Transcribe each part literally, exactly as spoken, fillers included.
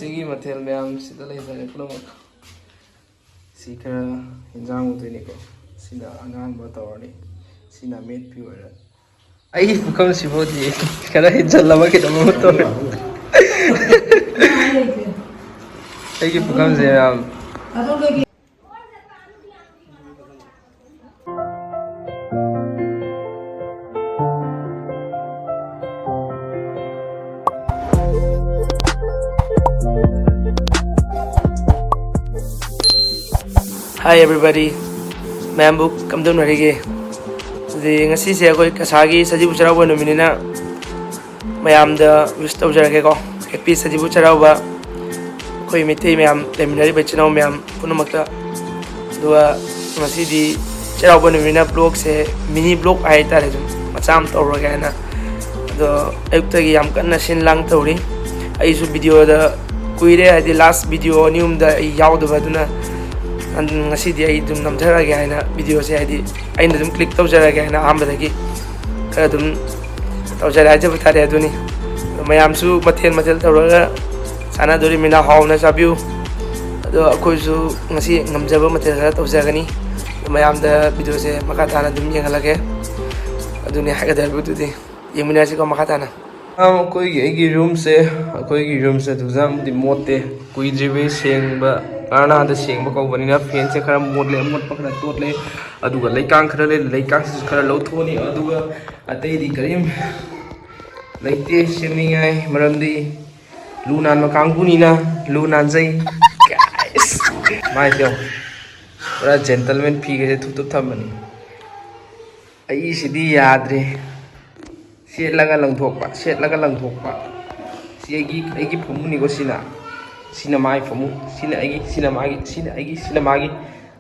ꯁꯤꯒꯤ ꯃꯊꯦꯜ ꯃꯌꯥꯝ ꯁꯤꯗ ꯂꯩꯕꯅꯦ ꯄꯨꯝꯅꯃꯛ꯫ ꯁꯤ ꯈꯔ ꯍꯤꯟꯖꯥꯡ ꯎꯗꯣꯏꯅꯤꯀꯣ꯫ ꯁꯤꯅ ꯑꯉꯥꯡꯕ ꯇꯧꯔꯅꯤ꯫ ꯁꯤꯅ ꯑꯃꯦꯠꯄꯤ ꯑꯣꯏꯔꯦ꯫ ꯑꯩꯒꯤ ꯄꯨꯈꯝꯁꯤꯐꯥꯎꯗꯤ ꯈꯔ ꯍꯦꯟꯖꯜꯂꯕ ꯀꯩꯅꯣꯝ ꯑꯃ ꯇꯧꯔꯦ꯫ ꯑꯩꯒꯤ ꯄꯨꯈꯝꯁꯦ ꯌꯥꯝ Hi everybody, ꯃꯌꯥꯝꯕꯨ ꯀꯝꯗꯧꯅꯔꯤꯒꯦ? ꯑꯗꯨꯗꯤ ꯉꯁꯤꯁꯦ ꯑꯩꯈꯣꯏ ꯀꯁꯥꯒꯤ ꯁꯖꯤꯕꯨ ꯆꯩꯔꯥꯎꯕ ꯅꯨꯃꯤꯠꯅꯤꯅ ꯃꯌꯥꯝꯗ wish ꯇꯧꯖꯔꯒꯦꯀꯣ꯫ Happy ꯁꯖꯤꯕꯨ ꯆꯩꯔꯥꯎꯕ ꯑꯩꯈꯣꯏ ꯃꯩꯇꯩ ꯃꯌꯥꯝ, ꯂꯩꯃꯤꯟꯅꯔꯤꯕ ꯏꯆꯤꯟ ꯏꯅꯥꯎ ꯃꯌꯥꯝ ꯄꯨꯝꯅꯃꯛꯇ꯫ ꯑꯗꯨꯒ ꯉꯁꯤꯗꯤ ꯆꯩꯔꯥꯎꯕ ꯅꯨꯃꯤꯠꯅ vlogꯁꯦ, mini vlog ꯍꯥꯏꯇꯥꯔꯦ, ꯑꯗꯨꯝ ꯃꯆꯥ ꯑꯃ ꯇꯧꯔꯒꯦ ꯍꯥꯏꯅ꯫ ꯑꯗꯣ ꯑꯌꯨꯛꯇꯒꯤ ꯌꯥꯝ ꯀꯟꯅ ꯁꯤꯟ ꯂꯥꯡ ꯇꯧꯔꯤ꯫ ꯑꯩꯁꯨ videoꯗ ꯀꯨꯏꯔꯦ, ꯍꯥꯏꯗꯤ last video ꯑꯅꯤ ꯑꯍꯨꯝꯗ ꯑꯩ ꯌꯥꯎꯗꯕ, ꯑꯗꯨꯅ ꯉꯁꯤꯗꯤ ꯑꯩ ꯑꯗꯨꯝ ꯅꯝꯊꯔꯒꯦ ꯍꯥꯏꯅ videoꯁꯦ, ꯍꯥꯏꯗꯤ ꯑꯩꯅ ꯑꯗꯨꯝ click ꯇꯧꯖꯔꯒꯦ ꯍꯥꯏꯅ ꯑꯍꯥꯟꯕꯗꯒꯤ ꯈꯔ ꯑꯗꯨꯝ ꯇꯧꯖꯔꯦ ꯍꯥꯏꯖꯕ ꯇꯥꯔꯦ꯫ ꯑꯗꯨꯅꯤ, ꯑꯗꯣ ꯃꯌꯥꯝꯁꯨ ꯃꯊꯦꯜ ꯃꯊꯦꯜ ꯇꯧꯔꯒ ꯆꯥꯟꯅꯗꯣꯔꯤꯕꯅꯤꯅ ꯍꯥꯎꯅ ꯆꯥꯕꯤꯌꯨ꯫ ꯑꯗꯣ ꯑꯩꯈꯣꯏꯁꯨ ꯉꯁꯤ ꯉꯝꯖꯕ ꯃꯊꯦꯜ ꯈꯔ ꯇꯧꯖꯒꯅꯤ꯫ ꯑꯗꯣ ꯃꯌꯥꯝꯗ videoꯁꯦ ꯃꯈꯥ ꯇꯥꯅ ꯑꯗꯨꯝ ꯌꯦꯡꯍꯜꯂꯒꯦ꯫ ꯑꯗꯨꯅꯤ ꯍꯥꯏꯒꯗꯕꯗꯨꯗꯤ꯫ ꯌꯦꯡꯃꯤꯟꯅꯔꯁꯤꯀꯣ ꯃꯈꯥ ꯇꯥꯅ꯫ ꯑꯩꯈꯣꯏꯒꯤ, ꯑꯩꯒꯤ roomꯁꯦ, ꯑꯩꯈꯣꯏꯒꯤ roomꯁꯦ ꯑꯗꯨꯛ ꯌꯥꯝꯗꯤ ꯃꯣꯠꯇꯦ꯫ ꯀꯨꯏꯗ꯭ꯔꯤꯕꯩ ꯁꯦꯡꯕ, ꯉꯔꯥꯡ ꯅꯍꯥꯟꯗ ꯁꯦꯡꯕ ꯀꯧꯕꯅꯤꯅ fanꯁꯦ ꯈꯔ ꯃꯣꯠꯂꯦ, ꯑꯃꯣꯠꯄ ꯈꯔ ꯇꯣꯠꯂꯦ꯫ ꯑꯗꯨꯒ ꯂꯩꯀꯥꯡ ꯈꯔ ꯂꯩ, ꯂꯩꯀꯥꯡꯁꯤꯁꯨ ꯈꯔ ꯂꯧꯊꯣꯛꯑꯅꯤ꯫ ꯑꯗꯨꯒ ꯑꯇꯩꯗꯤ ꯀꯔꯤꯝ ꯂꯩꯇꯦ ꯁꯦꯝꯅꯤꯡꯉꯥꯏ, ꯃꯔꯝꯗꯤ ꯂꯨ ꯅꯥꯟꯕ ꯀꯥꯡꯕꯨꯅꯤꯅ ꯂꯨ ꯅꯥꯟꯖꯩ꯫ Guys, ꯃꯥꯏꯁꯦ ꯌꯦꯡꯉꯣ, ꯄꯨꯔꯥ gentleman ꯐꯤꯒꯁꯦ ꯊꯨꯞ ꯊꯨꯞ ꯊꯝꯕꯅꯤ꯫ ꯑꯩꯁꯤꯗꯤ ꯌꯥꯗ꯭ꯔꯦ꯫ ꯁꯦꯠꯂꯒ ꯂꯪꯊꯣꯛꯄ, ꯁꯦꯠꯂꯒ ꯂꯪꯊꯣꯛꯄ꯫ ꯁꯤ ꯑꯩꯒꯤ, ꯑꯩꯒꯤ ꯐꯃꯨꯡꯅꯤꯀꯣ ꯁꯤꯅ꯫ ꯁꯤꯅ ꯃꯥꯒꯤ ꯐꯃꯨꯡ, ꯁꯤꯅ ꯑꯩꯒꯤ, ꯁꯤꯅ ꯃꯥꯒꯤ, ꯁꯤꯅ ꯑꯩꯒꯤ, ꯁꯤꯅ ꯃꯥꯒꯤ꯫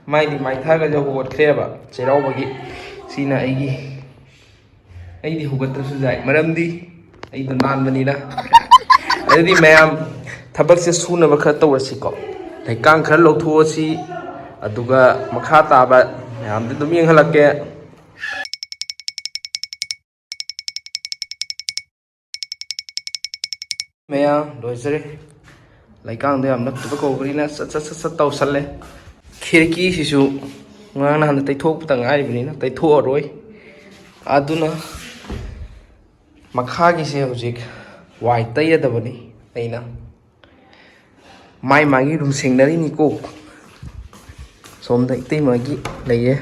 ꯃꯥꯏꯗꯤ ꯃꯥꯏꯊꯥꯒꯁꯦ ꯍꯧꯒꯠꯈ꯭ꯔꯦꯕ ꯆꯩꯔꯥꯎꯕꯒꯤ꯫ ꯁꯤꯅ ꯑꯩꯒꯤ꯫ ꯑꯩꯗꯤ ꯍꯧꯒꯠꯇ꯭ꯔꯁꯨ ꯌꯥꯏ, ꯃꯔꯝꯗꯤ ꯑꯩꯗꯣ ꯅꯥꯟꯕꯅꯤꯅ꯫ ꯑꯗꯨꯗꯤ ꯃꯌꯥꯝ ꯊꯕꯛꯁꯦ ꯁꯨꯅꯕ ꯈꯔ ꯇꯧꯔꯁꯤꯀꯣ꯫ ꯂꯩꯀꯥꯡ ꯈꯔ ꯂꯧꯊꯣꯛꯑꯁꯤ, ꯑꯗꯨꯒ ꯃꯈꯥ ꯇꯥꯕ ꯃꯌꯥꯝꯗꯤ ꯑꯗꯨꯝ ꯌꯦꯡꯍꯜꯂꯛꯀꯦ꯫ ꯃꯌꯥꯝ ꯂꯣꯏꯖꯔꯦ꯫ ꯂꯩꯀꯥꯡꯗꯣ ꯌꯥꯝ ꯅꯛꯇꯕ ꯀꯧꯕꯅꯤꯅ ꯁꯠ ꯁꯠ ꯁꯠ ꯁꯠ ꯇꯧꯁꯜꯂꯦ꯫ ꯈꯤꯔꯀꯤꯁꯤꯁꯨ ꯉꯔꯥꯡ ꯅꯍꯥꯟꯗ ꯇꯩꯊꯣꯛꯄꯗ ꯉꯥꯏꯔꯤꯕꯅꯤꯅ ꯇꯩꯊꯣꯛꯑꯔꯣꯏ꯫ ꯑꯗꯨꯅ ꯃꯈꯥꯒꯤꯁꯦ ꯍꯧꯖꯤꯛ ꯋꯥꯏ ꯇꯩꯔꯗꯕꯅꯤ ꯑꯩꯅ꯫ ꯃꯥꯏ ꯃꯥꯒꯤ ꯔꯨꯝ ꯁꯦꯡꯅꯔꯤꯅꯤꯀꯣ꯫ ꯁꯣꯝꯗ ꯏꯇꯩꯃꯒꯤ ꯂꯩꯌꯦ꯫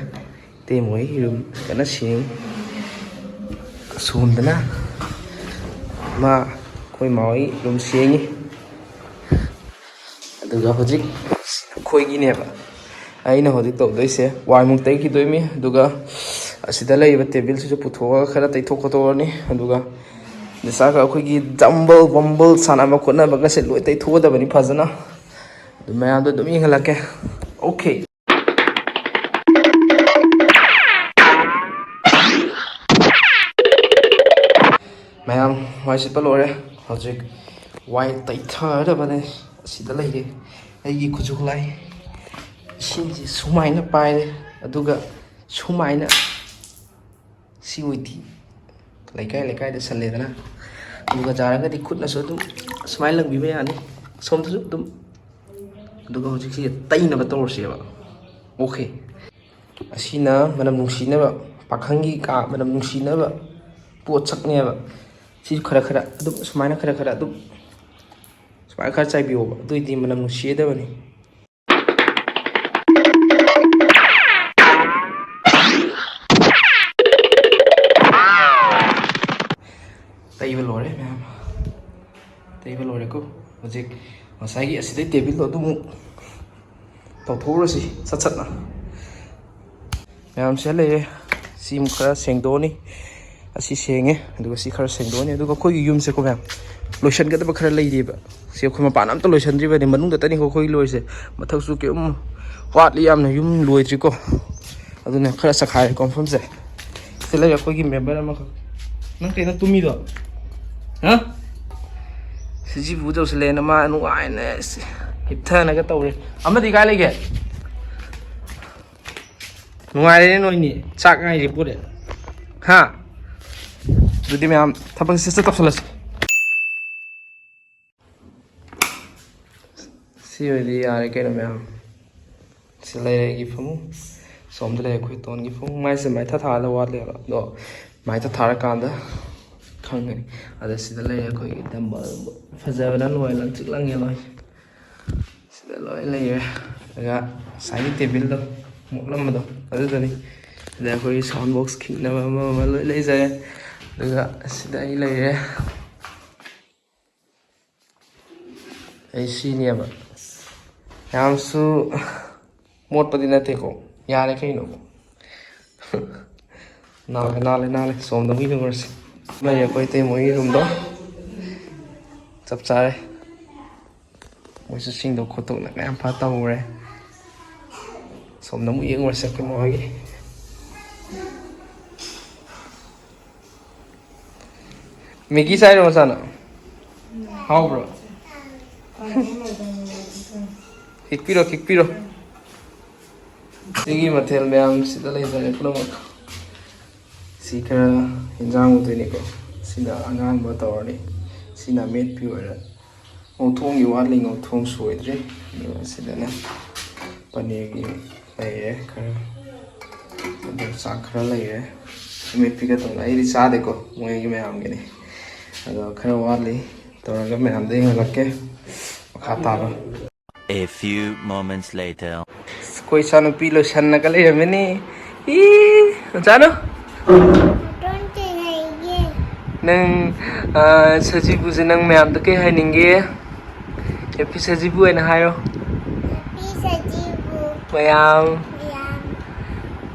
ꯏꯇꯩꯃꯒꯤ ꯔꯨꯝ ꯐꯖꯅ ꯁꯦꯡꯉꯤ꯫ ꯑꯁꯣꯝꯗꯅ ꯃꯥ ꯑꯩꯈꯣꯏ ꯃꯥ ꯍꯣꯏ ꯔꯨꯝ ꯁꯦꯡꯉꯤ꯫ ꯑꯗꯨꯒ ꯍꯧꯖꯤꯛ ꯑꯩꯈꯣꯏꯒꯤꯅꯦꯕ꯫ ꯑꯩꯅ ꯍꯧꯖꯤꯛ ꯇꯧꯗꯣꯏꯁꯦ ꯋꯥꯏꯃꯨꯛ ꯇꯩꯈꯤꯗꯣꯏꯅꯤ꯫ ꯑꯗꯨꯒ ꯑꯁꯤꯗ ꯂꯩꯔꯤꯕ ꯇꯦꯕꯜꯁꯤꯁꯨ ꯄꯨꯊꯣꯛꯑꯒ ꯈꯔ ꯇꯩꯊꯣꯛ ꯈꯣꯠꯇꯣꯛꯑꯅꯤ꯫ ꯑꯗꯨꯒ ꯅꯤꯁꯥꯒ ꯑꯩꯈꯣꯏꯒꯤ ꯖꯝꯕꯜ ꯋꯝꯕꯜ ꯁꯥꯟꯅꯕ ꯈꯣꯠꯅꯕꯒꯁꯦ ꯂꯣꯏ ꯇꯩꯊꯣꯛꯑꯗꯕꯅꯤ ꯐꯖꯅ꯫ ꯑꯗꯨ ꯃꯌꯥꯝꯗꯣ ꯑꯗꯨꯝ ꯌꯦꯡꯍꯜꯂꯛꯀꯦ꯫ ꯑꯣꯀꯦ꯫ ꯃꯌꯥꯝ ꯋꯥꯏ ꯁꯤꯠꯄ ꯂꯣꯏꯔꯦ꯫ ꯍꯧꯖꯤꯛ ꯋꯥꯏ ꯇꯩꯊꯔꯕꯅꯦ꯫ ꯑꯁꯤꯗ ꯂꯩꯔꯦ ꯑꯩꯒꯤ ꯈꯨꯠꯁꯨ ꯈꯨꯠꯂꯥꯏ꯫ ꯏꯁꯤꯡꯁꯤ ꯁꯨꯃꯥꯏꯅ ꯄꯥꯏꯔꯦ, ꯑꯗꯨꯒ ꯁꯨꯃꯥꯏꯅ ꯁꯤ ꯑꯣꯏꯗꯤ ꯂꯩꯀꯥꯏ ꯂꯩꯀꯥꯏꯗ ꯁꯜꯂꯦꯗꯅ꯫ ꯑꯗꯨꯒ ꯌꯥꯔꯒꯗꯤ ꯈꯨꯠꯅꯁꯨ ꯑꯗꯨꯝ ꯁꯨꯃꯥꯏꯅ ꯂꯪꯕꯤꯕ ꯌꯥꯅꯤ, ꯁꯣꯝꯗꯁꯨ ꯑꯗꯨꯝ꯫ ꯑꯗꯨꯒ ꯍꯧꯖꯤꯛꯁꯤ ꯇꯩꯅꯕ ꯇꯧꯔꯁꯦꯕ꯫ ꯑꯣꯀꯦ꯫ ꯑꯁꯤꯅ ꯃꯅꯝ ꯅꯨꯡꯁꯤꯅꯕ, ꯄꯥꯈꯪꯒꯤ ꯀꯥ ꯃꯅꯝ ꯅꯨꯡꯁꯤꯅꯕ ꯄꯣꯠꯁꯛꯅꯦꯕ꯫ ꯁꯤ ꯈꯔ ꯈꯔ ꯑꯗꯨꯝ ꯁꯨꯃꯥꯏꯅ ꯈꯔ ꯈꯔ ꯑꯗꯨꯝ ꯁꯨꯃꯥꯏꯅ ꯈꯔ ꯆꯥꯏꯕꯤꯌꯣꯕ, ꯑꯗꯨꯑꯣꯏꯗꯤ ꯃꯅꯝ ꯅꯨꯡꯁꯤꯗꯕꯅꯤ꯫ ꯇꯩꯕ ꯂꯣꯏꯔꯦ ꯃꯌꯥꯝ, ꯇꯩꯕ ꯂꯣꯏꯔꯦꯀꯣ꯫ ꯍꯧꯖꯤꯛ ꯉꯁꯥꯏꯒꯤ ꯑꯁꯤꯗꯩ ꯇꯦꯕꯜꯗꯣ ꯑꯗꯨꯃꯨꯛ ꯇꯧꯊꯣꯛꯎꯔꯁꯤ ꯁꯠ ꯁꯠꯅ꯫ ꯃꯌꯥꯝ ꯁꯤꯗ ꯂꯩꯔꯦ꯫ ꯁꯤ ꯑꯃꯨꯛ ꯈꯔ ꯁꯦꯡꯗꯣꯛꯑꯅꯤ꯫ ꯑꯁꯤ ꯁꯦꯡꯉꯦ, ꯑꯗꯨꯒ ꯁꯤ ꯈꯔ ꯁꯦꯡꯗꯣꯛꯑꯅꯤ꯫ ꯑꯗꯨꯒ ꯑꯩꯈꯣꯏꯒꯤ ꯌꯨꯝꯁꯦꯀꯣ ꯃꯌꯥꯝ, ꯂꯣꯏꯁꯤꯟꯒꯗꯕ ꯈꯔ ꯂꯩꯔꯤꯕ꯫ ꯁꯤ ꯑꯩꯈꯣꯏ ꯃꯄꯥꯟ ꯑꯝꯇ ꯂꯣꯏꯁꯤꯟꯗ꯭ꯔꯤꯕꯅꯤ, ꯃꯅꯨꯡꯗ ꯇꯅꯤꯀꯣ ꯑꯩꯈꯣꯏꯒꯤ ꯂꯣꯏꯔꯤꯁꯦ꯫ ꯃꯊꯛꯁꯨ ꯀꯩꯝ ꯋꯥꯠꯂꯤ ꯌꯥꯝꯅ, ꯌꯨꯝ ꯂꯣꯏꯗ꯭ꯔꯤꯀꯣ꯫ ꯑꯗꯨꯅ ꯈꯔ ꯆꯈꯥꯏꯔꯦꯀꯣ ꯃꯐꯝꯁꯦ꯫ ꯁꯤ ꯂꯩꯔꯦ ꯑꯩꯈꯣꯏꯒꯤ ꯃꯦꯝꯕꯔ ꯑꯃꯈꯛ꯫ ꯅꯪ ꯀꯩꯅꯣ ꯇꯨꯝꯃꯤꯗꯣ? ꯍꯥ? ꯁꯤꯖꯤꯕꯨ ꯇꯧꯁꯤꯜꯂꯦꯅ ꯃꯥ ꯅꯨꯡꯉꯥꯏꯅ ꯍꯤꯞꯊꯅꯒ ꯇꯧꯔꯦ꯫ ꯑꯃꯗꯤ ꯀꯥꯏ ꯂꯩꯒꯦ? ꯅꯨꯡꯉꯥꯏꯔꯦꯅꯦ ꯅꯣꯏꯅꯤ, ꯆꯥꯛ ꯉꯥꯏꯔꯤ ꯄꯨꯔꯦ꯫ ꯍꯥ? ꯑꯗꯨꯗꯤ ꯃꯌꯥꯝ ꯊꯕꯛꯁꯦ ꯁꯠ ꯁꯠ ꯇꯧꯁꯜꯂꯁꯤ꯫ ꯁꯤ ꯑꯣꯏꯔꯗꯤ ꯌꯥꯔꯦ ꯀꯩꯅꯣ ꯃꯌꯥꯝ꯫ ꯁꯤ ꯂꯩꯔꯦ ꯑꯩꯒꯤ ꯐꯃꯨꯡ꯫ ꯁꯣꯝꯗ ꯂꯩꯔꯦ ꯑꯩꯈꯣꯏ ꯇꯣꯟꯒꯤ ꯐꯃꯨꯡ꯫ ꯃꯥꯏꯁꯦ ꯃꯥꯏꯊꯥ ꯊꯥꯗ ꯋꯥꯠꯂꯦꯕ, ꯑꯗꯣ ꯃꯥꯏꯊꯥ ꯊꯥꯔꯀꯥꯟꯗ ꯈꯪꯒꯅꯤ꯫ ꯑꯗ ꯁꯤꯗ ꯂꯩꯔꯦ ꯑꯩꯈꯣꯏꯒꯤ ꯗꯝꯕꯜ꯫ ꯐꯖꯕꯅ ꯂꯣꯏ, ꯂꯪꯇ꯭ꯔꯤꯛ ꯂꯪꯉꯦ ꯂꯣꯏ꯫ ꯁꯤꯗ ꯂꯣꯏ ꯂꯩꯔꯦ꯫ ꯑꯗꯨꯒ ꯉꯁꯥꯏꯒꯤ ꯇꯦꯕꯜꯗꯣ, ꯃꯣꯠꯂꯝꯕꯗꯣ, ꯑꯗꯨꯗꯅꯤ꯫ ꯑꯗ ꯑꯩꯈꯣꯏꯒꯤ ꯁꯥꯎꯟ ꯕꯣꯛꯁ ꯈꯤꯛꯅꯕ ꯑꯃ ꯑꯃ ꯂꯣꯏ ꯂꯩꯖꯔꯦ꯫ ꯑꯗꯨꯒ ꯁꯤꯗ ꯑꯩ ꯂꯩꯔꯦ꯫ ꯑꯩ ꯁꯤꯅꯦꯕ꯫ ꯌꯥꯝꯁꯨ ꯃꯣꯠꯄꯗꯤ ꯅꯠꯇꯦꯀꯣ, ꯌꯥꯔꯦ ꯀꯩꯅꯣ꯫ ꯅꯥꯜꯂꯦ, ꯅꯥꯜꯂꯦ, ꯅꯥꯜꯂꯦ꯫ ꯁꯣꯝꯗ ꯑꯃꯨꯛ ꯌꯦꯡꯉꯨꯔꯁꯤ꯫ ꯂꯩꯔꯦ ꯑꯩꯈꯣꯏ ꯏꯇꯩ ꯃꯣꯏꯒꯤ ꯔꯨꯝꯗꯣ꯫ ꯆꯞ ꯆꯥꯔꯦ꯫ ꯃꯣꯏꯁꯨ ꯁꯤꯡꯗꯣꯛ ꯈꯣꯠꯇꯣꯛꯅ ꯃꯌꯥꯝ ꯐ ꯇꯧꯈ꯭ꯔꯦ꯫ ꯁꯣꯝꯗ ꯑꯃꯨꯛ ꯌꯦꯡꯉꯨꯔꯁꯦ ꯑꯩꯈꯣꯏ ꯃꯥ ꯍꯣꯏꯒꯤ꯫ ꯃꯦꯒꯤ ꯆꯥꯏꯔꯣ ꯃꯆꯥꯅ? ꯍꯥꯎꯕ꯭ꯔꯣ? ꯈꯤꯛꯄꯤꯔꯣ, ꯈꯤꯛꯄꯤꯔꯣ꯫ ꯁꯤꯒꯤ ꯃꯊꯦꯜ ꯃꯌꯥꯝꯁꯤꯗ ꯂꯩꯖꯔꯦ ꯄꯨꯝꯅꯃꯛ꯫ ꯁꯤ ꯈꯔ ꯍꯤꯟꯖꯥꯡ ꯑꯣꯏꯗꯣꯏꯅꯤꯀꯣ꯫ ꯁꯤꯅ ꯑꯉꯥꯡꯕ ꯇꯧꯔꯅꯤ꯫ ꯁꯤꯅ ꯑꯃꯦꯠꯄꯤ ꯑꯣꯏꯔꯦ꯫ ꯉꯧꯊꯣꯡꯒꯤ ꯋꯥꯠꯂꯤ, ꯉꯧꯊꯣꯡ ꯁꯣꯏꯗ꯭ꯔꯤ꯫ ꯑꯗꯨꯒ ꯁꯤꯗꯅ ꯄꯅꯤꯔꯒꯤ ꯂꯩꯔꯦ ꯈꯔ꯫ ꯑꯗꯨ ꯆꯥꯛ ꯈꯔ ꯂꯩꯔꯦ꯫ ꯑꯃꯦꯠꯄꯤꯒ ꯇꯧꯔꯒ ꯑꯩꯗꯤ ꯆꯥꯗꯦꯀꯣ, ꯃꯣꯏꯒꯤ ꯃꯌꯥꯝꯒꯤꯅꯤ꯫ ꯑꯗꯣ ꯈꯔ ꯋꯥꯠꯂꯤ꯫ ꯇꯧꯔꯒ ꯃꯌꯥꯝꯗ ꯌꯦꯡꯍꯜꯂꯛꯀꯦ꯫ ꯃꯈꯥ ꯇꯥꯕ꯫ A few moments later. ꯑꯩꯈꯣꯏ ꯏꯆꯥꯅꯨꯄꯤ ꯂꯣꯏꯁꯟꯅꯒ ꯂꯩꯔꯝꯃꯤꯅꯤ꯫ ꯏ, ꯃꯆꯥꯅꯨ꯫ ꯀꯩ ꯍꯥꯏꯒꯦ? ꯅꯪ, ꯑ, ꯁꯖꯤꯕꯨꯁꯦ ꯅꯪ ꯃꯌꯥꯝꯗ ꯀꯩ ꯍꯥꯏꯅꯤꯡꯒꯦ? ꯍꯦꯄꯤ ꯁꯖꯤꯕꯨ ꯍꯥꯏꯅ ꯍꯥꯏꯌꯣ꯫ ꯍꯦꯄꯤ ꯁꯖꯤꯕꯨ꯫ ꯃꯌꯥꯝ꯫ ꯃꯌꯥꯝ꯫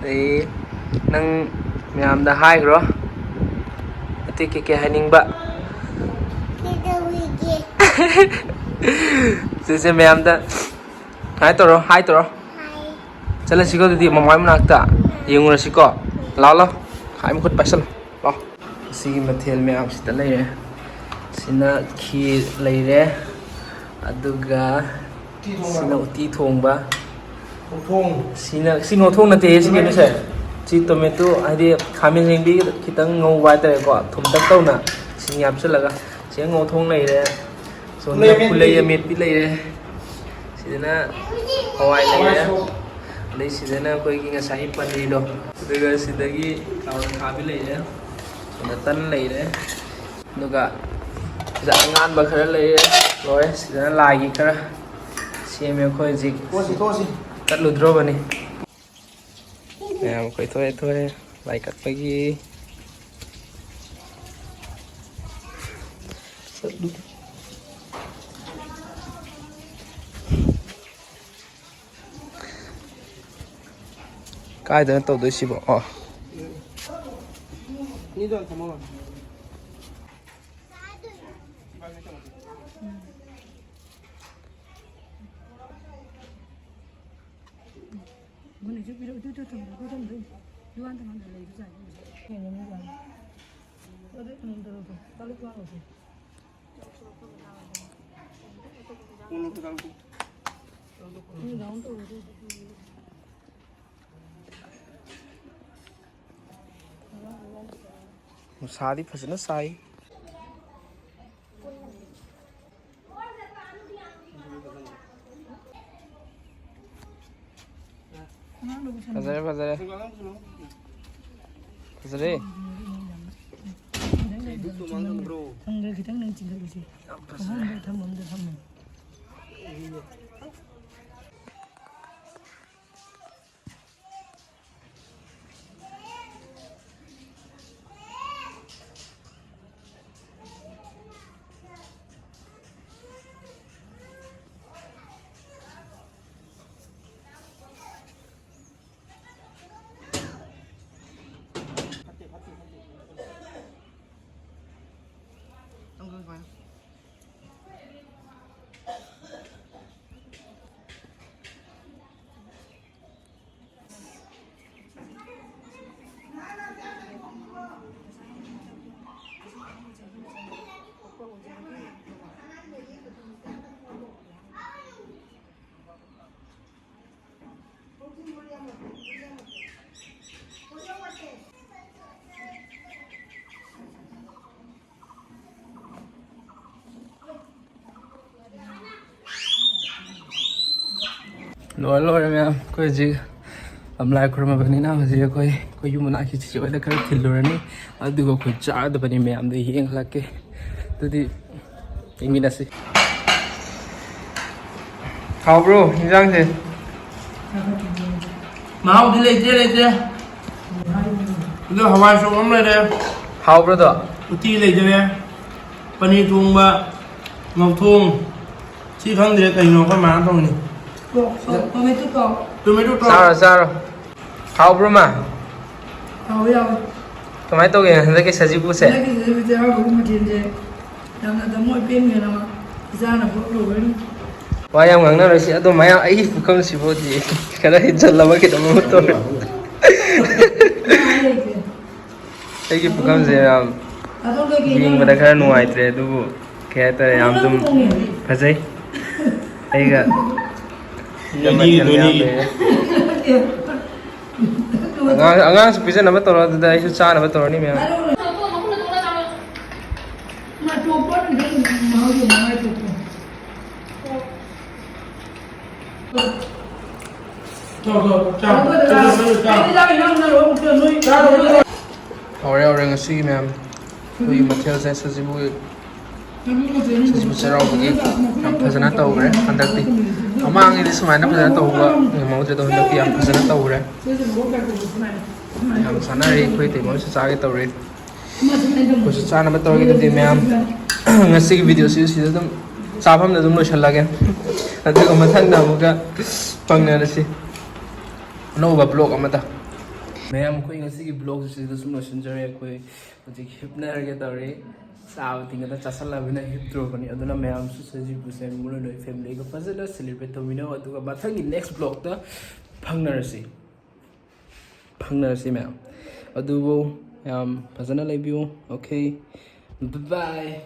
ꯑꯗꯩ ꯅꯪ ꯃꯌꯥꯝꯗ ꯍꯥꯏꯈ꯭ꯔꯣ꯫ ꯑꯇꯩ ꯀꯩꯀꯩ ꯍꯥꯏꯅꯤꯡꯕ? ꯀꯩꯗꯧꯔꯤꯒꯦ? ꯁꯤꯁꯦ ꯃꯌꯥꯝꯗ ꯍꯥꯏ ꯇꯧꯔꯣ, ꯍꯥꯏ ꯇꯧꯔꯣ꯫ ꯍꯥꯏ꯫ ꯆꯠꯂꯁꯤꯀꯣ ꯑꯗꯨꯗꯤ ꯃꯃꯥꯏ ꯃꯅꯥꯛꯇ ꯌꯦꯡꯉꯨꯔꯁꯤꯀꯣ꯫ ꯂꯥꯛꯑꯣ, ꯂꯥꯛꯑꯣ꯫ ꯈꯥꯏ ꯃꯈꯨꯠ ꯄꯥꯏꯁꯜꯂꯣ꯫ ꯂꯥꯛꯑꯣ꯫ ꯁꯤꯒꯤ ꯃꯊꯦꯜ ꯃꯌꯥꯝꯁꯤꯗ ꯂꯩꯔꯦ꯫ ꯁꯤꯅ ꯈꯤꯔ ꯂꯩꯔꯦ꯫ ꯑꯗꯨꯒ ꯁꯤꯅ ꯎꯇꯤ ꯊꯣꯡꯕ꯫ ꯉꯧꯊꯣꯡ꯫ ꯁꯤꯅ, ꯁꯤ ꯉꯧꯊꯣꯡ ꯅꯠꯇꯦ, ꯁꯤ ꯀꯩꯅꯣꯁꯦ꯫ ꯁꯤ ꯇꯣꯃꯦꯇꯣ, ꯍꯥꯏꯗꯤ ꯈꯥꯃꯦꯟ ꯑꯁꯤꯟꯕꯤ ꯈꯤꯇꯪ ꯉꯧꯕ ꯍꯥꯏꯇꯥꯔꯦꯀꯣ, ꯊꯨꯝꯇꯛ ꯇꯧꯅ꯫ ꯁꯤꯡ ꯍꯥꯞꯆꯤꯜꯂꯒ꯫ ꯁꯤ ꯉꯧꯊꯣꯡ ꯂꯩꯔꯦ꯫ ꯁꯣꯝꯗ ꯄꯨꯂꯩ ꯑꯃꯦꯠꯄꯤ꯫ ꯄꯨꯂꯩ ꯑꯃꯦꯠꯄꯤ ꯂꯩꯔꯦ꯫ ꯁꯤꯗꯅ ꯍꯋꯥꯏ ꯂꯩꯔꯦ, ꯑꯗꯩ ꯁꯤꯗꯅ ꯑꯩꯈꯣꯏꯒꯤ ꯉꯁꯥꯏꯒꯤ ꯄꯅꯤꯔꯗꯣ, ꯑꯗꯨꯒ ꯁꯤꯗꯒꯤ ꯀꯥꯎꯔ ꯈꯥꯕꯤ ꯂꯩꯔꯦ, ꯁꯤꯗ ꯇꯟ ꯂꯩꯔꯦ, ꯑꯗꯨꯒ ꯁꯤꯗ ꯑꯉꯥꯟꯕ ꯈꯔ ꯂꯩꯔꯦ꯫ ꯂꯣꯏꯔꯦ꯫ ꯁꯤꯗꯅ ꯂꯥꯏꯒꯤ ꯈꯔ ꯁꯦꯝꯃꯦ꯫ ꯑꯩꯈꯣꯏ ꯍꯧꯖꯤꯛ ꯊꯣꯛꯑꯁꯤ, ꯊꯣꯛꯑꯁꯤ꯫ ꯆꯠꯂꯨꯗ꯭ꯔꯣꯕꯅꯤ꯫ ꯃꯌꯥꯝ ꯀꯣꯏꯊꯣꯛꯑꯦ ꯊꯣꯛꯑꯦ ꯂꯥꯏ ꯀꯠꯄꯒꯤ꯫ ꯀꯥꯏꯗꯅ ꯇꯧꯗꯣꯏꯁꯤꯕꯣ? ꯑꯣ꯫ ꯅꯨꯡꯁꯥꯗꯤ ꯐꯖꯅ ꯁꯥꯏ꯫ ꯐꯖꯔꯦ, ꯐꯖꯔꯦ꯫ ꯐꯖꯔꯦ꯫ ꯊꯝꯒꯦ, ꯈꯤꯇꯪ ꯅꯪ ꯆꯤꯡꯈꯠꯂꯨꯁꯦ꯫ ꯌꯥꯝ ꯐꯖꯔꯦ꯫ ꯑꯍꯨꯝꯗ ꯊꯝꯃꯣ, ꯑꯝꯗ ꯊꯝꯃꯣ꯫ ꯂꯣꯏꯔꯦ, ꯂꯣꯏꯔꯦ ꯃꯌꯥꯝ, ꯑꯩꯈꯣꯏ ꯍꯧꯖꯤꯛ ꯂꯥꯏ ꯈꯨꯔꯨꯝꯃꯕꯅꯤꯅ ꯍꯧꯖꯤꯛ ꯑꯩꯈꯣꯏ ꯑꯩꯈꯣꯏ ꯌꯨꯝ ꯃꯅꯥꯛꯀꯤ ꯆꯤꯆꯦ ꯍꯣꯏꯗ ꯈꯔ ꯊꯤꯜꯂꯨꯔꯅꯤ꯫ ꯑꯗꯨꯒ ꯑꯩꯈꯣꯏ ꯆꯥꯗꯕꯅꯤ ꯃꯌꯥꯝꯗ ꯌꯦꯡꯍꯜꯂꯛꯀꯦ꯫ ꯑꯗꯨꯗꯤ ꯌꯦꯡꯃꯤꯟꯅꯁꯤ꯫ ꯍꯥꯎꯕ꯭ꯔꯣ ꯏꯟꯖꯥꯡꯁꯦ? ꯃꯍꯥꯎꯗꯤ ꯂꯩꯇ꯭ꯔꯦ, ꯂꯩꯇ꯭ꯔꯦ꯫ ꯑꯗꯣ ꯍꯋꯥꯏ ꯁꯣꯛ ꯑꯃ ꯂꯩꯔꯦ꯫ ꯍꯥꯎꯕ꯭ꯔꯣꯗꯣ? ꯎꯇꯤ ꯂꯩꯖꯔꯦ꯫ ꯄꯅꯤꯔ ꯊꯣꯡꯕ, ꯉꯧꯊꯣꯡ꯫ ꯁꯤ ꯈꯪꯗ꯭ꯔꯦ ꯀꯩꯅꯣ, ꯑꯩꯈꯣꯏ ꯃꯥꯅ ꯊꯣꯡꯉꯤꯅꯤ꯫ ꯇꯣ-, ꯇꯣ-, ꯇꯣꯃꯦꯇꯣ ꯇꯣ꯫ ꯇꯣꯃꯦꯇꯣ ꯇꯣ꯫ ꯆꯥꯔꯣ, ꯆꯥꯔꯣ꯫ ꯍꯥꯎꯕ꯭ꯔꯣ, ꯃꯥ? ꯍꯥꯎꯋꯦ, ꯍꯥꯎꯋꯦ꯫ ꯀꯃꯥꯏꯅ ꯇꯧꯒꯦ ꯍꯟꯗꯛꯀꯤ ꯁꯖꯤꯕꯨꯁꯦ? ꯍꯟꯗꯛꯀꯤ ꯁꯖꯤꯕꯨꯁꯦ ꯍꯔꯥꯎꯕꯒꯤ ꯃꯊꯦꯜꯁꯦ ꯌꯥꯝꯅ ꯊꯃꯣꯏ ꯄꯦꯟꯒꯗꯕ ꯏꯆꯥꯅ ꯄꯣꯛꯂꯨꯕꯅꯤ꯫ ꯋꯥ ꯌꯥꯝ ꯉꯥꯡꯅꯔꯣꯏꯁꯤ꯫ ꯑꯗꯣ ꯃꯌꯥꯝ ꯑꯩꯒꯤ ꯄꯨꯈꯝꯁꯤꯕꯨꯗꯤ ꯈꯔ ꯍꯦꯟꯖꯜꯂꯕ ꯀꯩꯅꯣꯝ ꯇꯧꯔꯦ꯫ ꯉꯥ ꯂꯩꯇꯦ꯫ ꯑꯩꯒꯤ ꯄꯨꯈꯝꯁꯦ ꯌꯥꯝ ꯑꯗꯣꯝꯗꯒꯤ ꯌꯦꯡꯕꯗ ꯈꯔ ꯅꯨꯡꯉꯥꯏꯇ꯭ꯔꯦ, ꯑꯗꯨꯕꯨ ꯀꯩ ꯍꯥꯏꯇꯥꯔꯦ, ꯌꯥꯝ ꯑꯗꯨꯝ ꯐꯖꯩ꯫ ꯑꯩꯒ ꯃꯊꯦꯜ ꯃꯌꯥꯝ ꯂꯩꯔꯦ꯫ ꯑꯉꯥꯡ, ꯑꯉꯥꯡꯁꯨ ꯄꯤꯖꯅꯕ ꯇꯧꯔꯣ, ꯑꯗꯨꯗ ꯑꯩꯁꯨ ꯆꯥꯅꯕ ꯇꯧꯔꯅꯤ ꯃꯌꯥꯝ꯫ ꯍꯧꯔꯦ, ꯍꯧꯔꯦ ꯉꯁꯤꯒꯤ ꯃꯌꯥꯝ꯫ ꯑꯩꯈꯣꯏꯒꯤ ꯃꯊꯦꯜꯁꯦ ꯁꯖꯤꯕꯨ, ꯁꯖꯤꯕꯨ ꯆꯩꯔꯥꯎꯕꯒꯤ ꯌꯥꯝ ꯐꯖꯅ ꯇꯧꯈ꯭ꯔꯦ ꯍꯟꯗꯛꯇꯤ꯫ ꯃꯃꯥꯡꯒꯤꯗꯤ ꯁꯨꯃꯥꯏꯅ ꯐꯖꯅ ꯇꯧꯕ ꯉꯝꯍꯧꯗ꯭ꯔꯦ, ꯑꯗꯣ ꯍꯟꯗꯛꯇꯤ ꯌꯥꯝ ꯐꯖꯅ ꯇꯧꯈ꯭ꯔꯦ꯫ ꯌꯥꯝ ꯆꯥꯅꯔꯤ, ꯑꯩꯈꯣꯏ ꯇꯩꯃꯣꯏꯁꯨ ꯆꯥꯒꯦ ꯇꯧꯔꯤ꯫ ꯑꯩꯈꯣꯏꯁꯨ ꯆꯥꯅꯕ ꯇꯧꯔꯒꯦ꯫ ꯑꯗꯨꯗꯤ ꯃꯌꯥꯝ, ꯉꯁꯤꯒꯤ ꯚꯤꯗꯤꯑꯣꯁꯤ ꯁꯤꯗ ꯑꯗꯨꯝ ꯆꯥꯐꯝꯗ ꯑꯗꯨꯝ ꯂꯣꯏꯁꯤꯜꯂꯒꯦ, ꯑꯗꯨꯒ ꯃꯊꯪꯗ ꯑꯃꯨꯛꯀ ꯐꯪꯅꯔꯁꯤ ꯑꯅꯧꯕ ꯕ꯭ꯂꯣꯒ ꯑꯃꯗ꯫ ꯃꯌꯥꯝ, ꯑꯩꯈꯣꯏ ꯉꯁꯤꯒꯤ ꯕ꯭ꯂꯣꯒꯁꯤ ꯁꯤꯗ ꯁꯨꯝ ꯂꯣꯏꯁꯤꯟꯖꯔꯦ꯫ ꯑꯩꯈꯣꯏ ꯍꯧꯖꯤꯛ ꯍꯤꯞꯅꯔꯒꯦ ꯇꯧꯔꯤ꯫ ꯆꯥꯕ ꯊꯤꯡꯒꯗ ꯆꯥꯁꯜꯂꯕꯅꯤꯅ ꯍꯤꯞꯇ꯭ꯔꯣꯕꯅꯤ꯫ ꯑꯗꯨꯅ ꯃꯌꯥꯝꯁꯨ ꯁꯖꯤꯕꯨꯁꯦ ꯃꯔꯨ ꯑꯣꯏꯅ ꯅꯣꯏ ꯐꯦꯃꯤꯂꯤꯒ ꯐꯖꯅ ꯁꯦꯂꯦꯕ꯭ꯔꯦꯠ ꯇꯧꯃꯤꯟꯅꯧ꯫ ꯑꯗꯨꯒ ꯃꯊꯪꯒꯤ ꯅꯦꯛꯁ ꯕ꯭ꯂꯣꯒꯇ ꯐꯪꯅꯔꯁꯤ꯫ ꯐꯪꯅꯔꯁꯤ ꯃꯌꯥꯝ꯫ ꯑꯗꯨꯕꯨ ꯌꯥꯝ ꯐꯖꯅ ꯂꯩꯕꯤꯌꯨ꯫ ꯑꯣꯀꯦ, ꯕꯥꯏ꯫